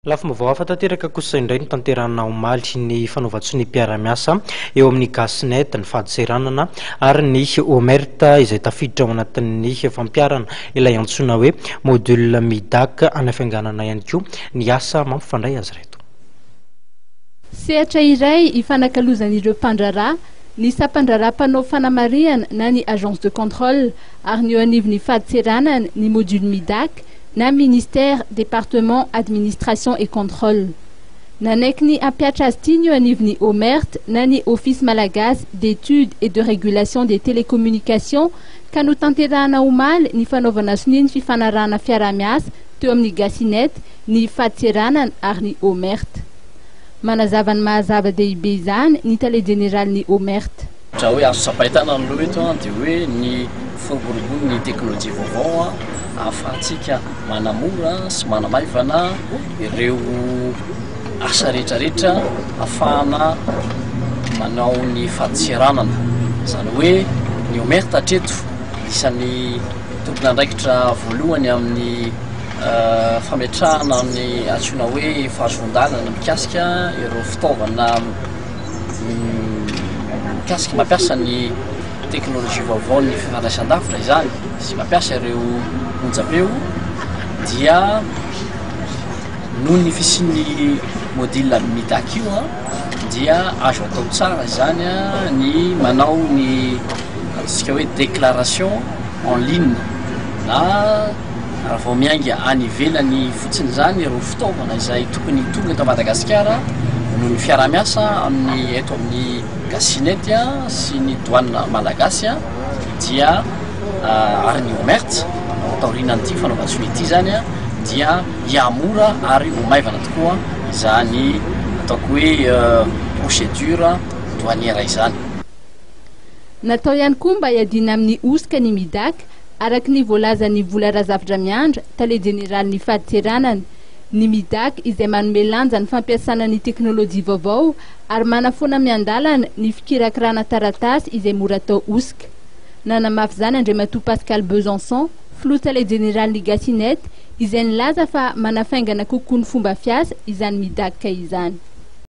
Lafim-baovao hafa tanteraka kosa indray notanterahina omaly ny fanaovan-tsonia mpiara-miasa eo amin'ny Gasynet, ny fadintseranana ary ny Omert izay tafiditra ao anatin'ny fampiharana ilay antsoina hoe module MIDAC hanafainganana ihany koa ny asa mampifandray azy ireto. Sehatra iray ifanakalozan'ireo mpandraharaha, ny sampandraharaha mpanao fanamarihana na ny agence de contrôle ary ny eo anivon'ny fadintseranana ny module MIDAC na Ministère, Département, Administration et Contrôle. Nanaiky ny hampihatra azy ity ny eo anivon'ny OMERT na ny Office Malagasy d'Etudes et de Régulation des Télécommunications ka notanterahana omaly ny fanaovana sonia ny fifanarahana fiaraha-miasa teo amin'ny Gasynet, ny fadintseranana ary ny OMERT. Manazava ny maha zava-dehibe izany ny tale jeneralin'ny OMERT. Raha hoe azo tsapain-tanana aloha eto dia hoe ny firoboroboan'ny teknolojia vaovao ahafahantsika manamora sy manamaivana ireo asa rehetrarehetra ahafahana manao ny fadintseranana. Izany hoe ny OMERT hatreto isan'ny tompon'andraikitra voalohany amin'ny fametrahana ny antsoina hoe fahazoan-dalana mikasika ireo fitaovana mikasika mampiasa ny teknolojia vaovao ny fifandraisan-davitra izany sy mampiasa ireo onjam-peo dia noho ny fisian'ny module MIDAC io dia azo atao tsara izany ny manao ny ataontsika hoe déclaration en ligne na raha vao miainga any ivelany fotsiny izany ireo fitaovana izay tokony tonga eto Madagasikara noho ny fiaraha-miasa amin'ny eto amin'ny Gasynet sy ny douane malagasy dia ary ny OMERT taorianan'ity fanaovan-tsonia ity izany dia hihamora ary ho maivana tokoa izany ataoko hoe procédure douanière izany. Natao ihany koa mba hiadiana amin'ny hosoka ny MIDAC, araka ny voalazan'i Vola Razafidramiandra, tale jeneralin'ny fadintseranana. Ny MIDAC izay manome lanja ny fampiasana ny teknolojia vaovao ary manafoana miandalana ny fikirakirana taratasy izay mora atao hosoka. Nanamafy izany Andriamatoa Pascal Besançon, filoha tale jeneralin'ny Gasynet, izay nilaza fa manafaingana kokoa ny fomba fiasa izany MIDAC izany.